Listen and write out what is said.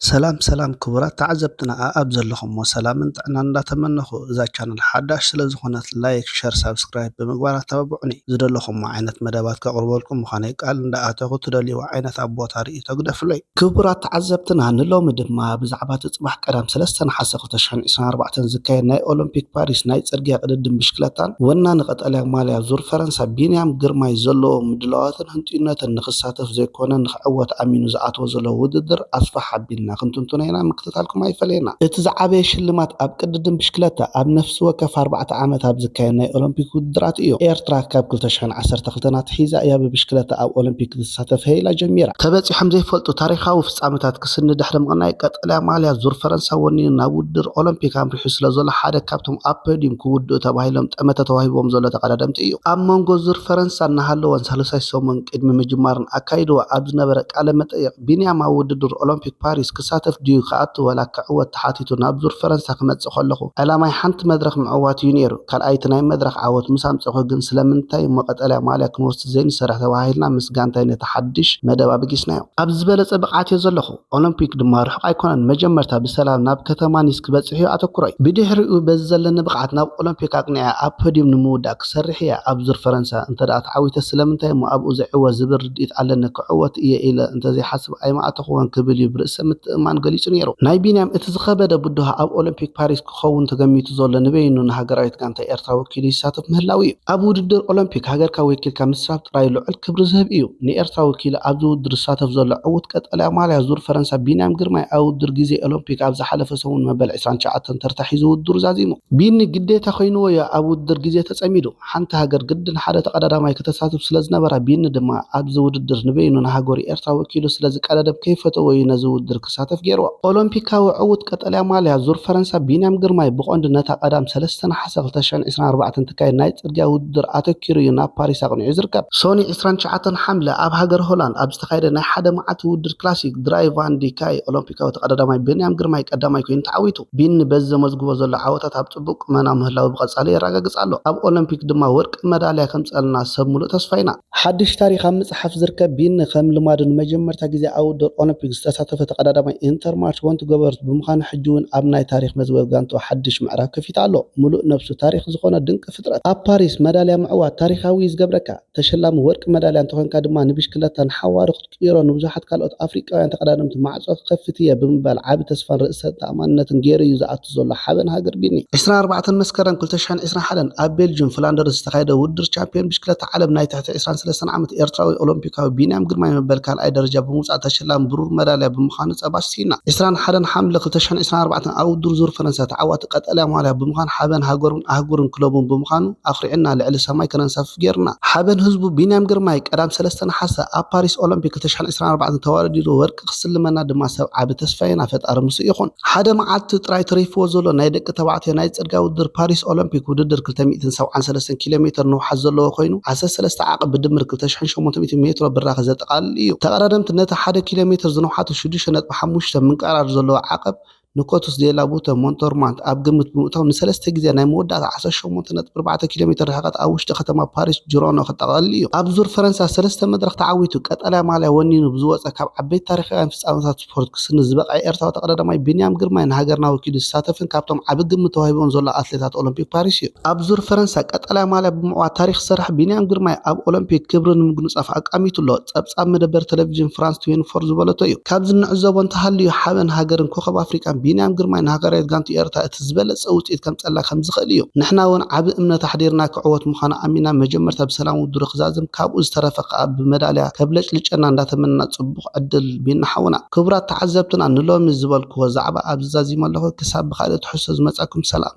ሰላም ሰላም ክቡራት ተዓዘብትና ኣኣብ ዘለኹሞ ሰላምን ጥዕናን እንዳተመነኹ፣ እዛ ቻነል ሓዳሽ ስለ ዝኾነት ላይክ፣ ሸር፣ ሳብስክራይብ ብምግባር ኣተባብዑኒ። ዝደለኹሞ ዓይነት መደባት ከቕርበልኩም ምዃነይ ቃል እንዳኣተኹ፣ ትደልይዎ ዓይነት ኣብ ቦታ ርእይቶ ግደፍለይ። ክቡራት ተዓዘብትና፣ ንሎሚ ድማ ብዛዕባ እቲ ጽባሕ ቀዳም ሰለስተ ነሓሰ ክልተ ሽሕን ዕስራን ኣርባዕተን ዝካየድ ናይ ኦሎምፒክ ፓሪስ ናይ ጽርግያ ቅድድም ብሽክለታን ወናኒ ቀጠልያ ማልያ ዙር ፈረንሳ ቢንያም ግርማይ ዘለዎ ምድላዋትን ህንጡይነትን ንኽሳተፍ ዘይኮነ ንኽዕወት ኣሚኑ ዝኣተወ ዘሎ ውድድር ኣስፋሕ ኣቢልና ክንትንትኖ ኢና። ምክትታልኩም ኣይፈለየና። እቲ ዝዓበየ ሽልማት ኣብ ቅድድም ብሽክለታ ኣብ ነፍሲ ወከፍ ኣርባዕተ ዓመት ኣብ ዝካየድ ናይ ኦሎምፒክ ውድድራት እዩ። ኤርትራ ካብ ክልተ ሽሕን ዓሰርተ ክልተን ኣትሒዛ እያ ብብሽክለታ ኣብ ኦሎምፒክ ክትሳተፍ ሄላ ጀሚራ። ተበጺሖም ዘይፈልጡ ታሪኻዊ ፍጻመታት ክስኒ ድሕሪ ምቕናይ ቀጠልያ ማልያ ዙር ፈረንሳ ወኒኑ ናብ ውድድር ኦሎምፒክ ኣምሪሑ ስለ ዘሎ ሓደ ካብቶም ኣብ ፖዲዩም ክውድኡ ተባሂሎም ጠመተ ተዋሂቦም ዘሎ ተቐዳደምቲ እዩ። ኣብ መንጎ ዙር ፈረንሳ እናሃለወን ሳልሳይ ሰሙን ቅድሚ ምጅማርን ኣካይድዎ ኣብ ዝነበረ ቃለ መጠይቕ ቢንያም ኣብ ውድድር ኦሎምፒክ ፓሪስ ክሳተፍ ድዩ ክኣቱ ወላ ክዕወት ተሓቲቱ ናብ ዙር ፈረንሳ ክመጽእ ከለኹ ዕላማይ ሓንቲ መድረኽ ምዕዋት እዩ ነይሩ። ካልኣይቲ ናይ መድረኽ ዓወት ምስ ኣምጸኹ ግን ስለምንታይ እሞ ቀጠልያ ማልያ ክንወስድ ዘይንሰርሕ ተባሂልና ምስ ጋንታይ ነቲ ሓድሽ መደብ ኣበጊስናዮ። ኣብ ዝበለጸ ብቕዓት እየ ዘለኹ። ኦሎምፒክ ድማ ርሑቕ ኣይኮነን። መጀመርታ ብሰላም ናብ ከተማ ኒስ ክበጽሕ እዩ ኣተኩሮይ። ብድሕሪኡ በዚ ዘለኒ ብቕዓት ናብ ኦሎምፒክ ኣቕኒዐ ኣብ ፖዲዩም ንምውዳእ ክሰርሕ እየ። ኣብ ዙር ፈረንሳ እንተ ደኣ ተዓዊተ ስለምንታይ እሞ ኣብኡ ዘይዕወት ዝብል ርድኢት ኣለኒ። ክዕወት እየ ኢለ እንተዘይሓስብ ኣይምኣተኹዎን ክብል እዩ ብርእሰ ምትእምማን ገሊጹ ነይሩ። ናይ ቢንያም እቲ ዝኸበደ ብድሆ ኣብ ኦሎምፒክ ፓሪስ ክኸውን ተገሚቱ ዘሎ ንበይኑ ንሃገራዊት ጋንታ ኤርትራ ወኪሉ ይሳተፍ ምህላው እዩ። ኣብ ውድድር ኦሎምፒክ ሃገርካ ወኪልካ ምስታፍ ጥራይ ልዑል ክብሪ ዝህብ እዩ። ንኤርትራ ወኪሉ ኣብዚ ውድድር ዝሳተፍ ዘሎ ዕዉት ቀጠልያ ማልያ ዙር ፈረንሳ ቢንያም ግርማይ ኣብ ውድድር ግዜ ኦሎምፒክ ኣብ ዝሓለፈ ሰሙን መበል ዕስራን ትሽዓተን ተርታ ሒዙ ውድድሩ ዛዚሙ። ቢኒ ግዴታ ኮይንዎ እዩ ኣብ ውድድር ግዜ ተጸሚዱ። ሓንቲ ሃገር ግድን ሓደ ተቐዳዳማይ ከተሳትፍ ስለ ዝነበራ ቢኒ ድማ ኣብዚ ውድድር ንበይኑ ንሃገሩ ኤርትራ ወኪሉ ስለ ዝቀዳደም ከይፈተዎ እዩ ነዚ ውድድር ክሳተፍ ገይርዎ። ኦሎምፒካዊ ዕዉት ቀጠልያ ማልያ ዙር ፈረንሳ ቢንያም ግርማይ ብቐንዱ ነታ ቀዳም ሰለስተ ነሓሰ ክልተ ሽሕን ዕስራን ኣርባዕተን ትካየድ ናይ ጽርግያ ውድድር ኣተኪሩ እዩ ናብ ፓሪስ ኣቕኒዑ ዝርከብ። ሶኒ ዕስራን ትሽዓተን ሓምለ ኣብ ሃገር ሆላንድ ኣብ ዝተኻየደ ናይ ሓደ መዓልቲ ውድድር ክላሲክ ድራይ ቫን ዲ ካይ ኦሎምፒካዊ ተቐዳዳማይ ቢንያም ግርማይ ቀዳማይ ኮይኑ ተዓዊቱ። ቢኒ በዚ ዘመዝግቦ ዘሎ ዓወታት ኣብ ጽቡቕ ቁመና ምህላው ብቐጻሊ የረጋግጽ ኣሎ። ኣብ ኦሎምፒክ ድማ ወርቂ መዳልያ ከምጽኣልና ሰብ ሙሉእ ተስፋ ኢና። ሓድሽ ታሪኽ ኣብ ምጽሓፍ ዝርከብ ቢኒ ከም ልማዱ ንመጀመርታ ግዜ ኣብ ውድድር ኦሎምፒክ ዝተሳተፈ ተቐዳዳማይ ኢንተርማርች ወንቲ ጎበርት ብምዃኑ ሕጂ እውን ኣብ ናይ ታሪኽ መዝገብ ጋንትኡ ሓድሽ ምዕራፍ ከፊቱ ኣሎ። ሙሉእ ነብሱ ታሪኽ ዝኾነ ድንቂ ፍጥረት። ኣብ ፓሪስ መዳልያ ምዕዋት ታሪኻዊ እዩ ዝገብረካ። ተሸላሚ ወርቂ መዳልያ እንተኾይንካ ድማ ንብሽክለታ ንሓዋሩ ክትቅይሮ ንብዙሓት ካልኦት ኣፍሪቃውያን ተቐዳደምቲ ማዕጾ ክኸፍት እየ ብምባል ዓቢ ተስፋን ርእሰ ተኣማንነትን ገይሩ እዩ ዝኣቱ ዘሎ ሓበን ሃገር ቢኒ። ዕስራን ኣርባዕተን መስከረም ክልተ ሽሕን ዕስራን ሓደን ኣብ ቤልጅም ፍላንደርስ ዝተኻየደ ውድድር ቻምፒዮን ብሽክለታ ዓለም ናይ ትሕቲ ዕስራን ሰለስተን ዓመት ኤርትራዊ ኦሎምፒካዊ ቢንያም ግርማይ መበል ካልኣይ ደረጃ ብምውጻእ ተሸላሚ ብሩር መዳልያ ብምዃኑ ጸባ ስኢና። ዕስራን ሓደን ሓምለ ክልተ ሽሕን ዕስራን ኣርባዕተን ኣብ ውድድር ዙር ፈረንሳ ተዓዋቲ ቀጠልያ ማልያ ብምዃን ሓበን ሃገሩን ኣህጉርን ክለቡን ብምዃኑ ኣኹሪዕና ልዕሊ ሰማይ ከነንሳፍፍ ገይሩና። ሓበን ህዝቡ ቢንያም ግርማይ ቀዳም ሰለስተ ነሓሰ ኣብ ፓሪስ ኦሎምፒክ ክልተ ሽሕን ዕስራን ኣርባዕተን ተዋዳዲሩ ወርቂ ክስልመና ድማ ሰብ ዓቢ ተስፋ ኢና። ፈጣሪ ምስኡ ይኹን። ሓደ መዓልቲ ጥራይ ተሪፍዎ ዘሎ ናይ ደቂ ተባዕትዮ ናይ ጽርግያ ውድድር ፓሪስ ኦሎምፒክ ውድድር ክልተ ሚእትን ሰብዓን ሰለስተን ኪሎ ሜትር ንውሓት ዘለዎ ኮይኑ ዓሰርተ ሰለስተ ዓቐብ ብድምር ክልተ ሽሕን ሸሞንተ ሚእትን ሜትሮ ብራኸ ዘጠቓልል እዩ። ተቐዳደምቲ ነቲ ሓደ ኪሎ ሜትር ዝንውሓቱ ሽዱሽተ ነጥቢ ሓሙሽተ ምንቃራር ዘለዎ ዓቐብ ንኮቱስ ዴ ላ ቡተ ሞንቶርማንት ኣብ ግምት ብምእታው ንሰለስተ ግዜ ናይ መወዳእታ ዓሰርተ ሸሞንተ ነጥቢ ኣርባዕተ ኪሎ ሜትር ርሕቀት ኣብ ውሽጢ ከተማ ፓሪስ ጅሮኖ ከጠቓልል እዩ። ኣብ ዙር ፈረንሳ ሰለስተ መድረኽ ተዓዊቱ ቀጠልያ ማልያ ወኒኑ ብዝወጸ ካብ ዓበይቲ ታሪኻውያን ፍጻመታት ስፖርት ክስኒ ዝበቕዐ ኤርትራዊ ተቐዳዳማይ ቢንያም ግርማይ ንሃገርና ወኪሉ ዝሳተፍን ካብቶም ዓቢ ግምት ተዋሂቦም ዘሎ ኣትሌታት ኦሎምፒክ ፓሪስ እዩ። ኣብ ዙር ፈረንሳ ቀጠልያ ማልያ ብምዕዋት ታሪኽ ዝሰርሐ ቢንያም ግርማይ ኣብ ኦሎምፒክ ክብሪ ንምጉንጻፍ ኣቃሚቱ ኣሎ። ጸብጻብ መደበር ቴሌቪዥን ፍራንስ ትዌንቲ ፎር ዝበለቶ እዩ። ካብዚ እንዕዘቦ እንተሃልዩ ሓበን ሃገርን ኮኸብ ኣፍሪቃን ቢንያም ግርማይ ንሃገራዊት ጋንቱ ኤርትራ እቲ ዝበለጸ ውጽኢት ከምጸላ ከም ዝኽእል እዩ። ንሕና እውን ዓቢ እምነት ኣሕዲርና ክዕወት ምዃኑ ኣሚና መጀመርታ ብሰላም ውድድሩ ክዛዝም ካብኡ ዝተረፈ ከኣ ብመዳልያ ከብለጭልጨና እንዳተመነና ጽቡቕ ዕድል ቢኒ ሓውና። ክቡራት ተዓዘብትና ንሎሚ ዝበልክዎ ዛዕባ ኣብዚ ዛዚመ ኣለኹ። ክሳብ ብኻልእ ትሕዝቶ ዝመጻኩም ሰላም።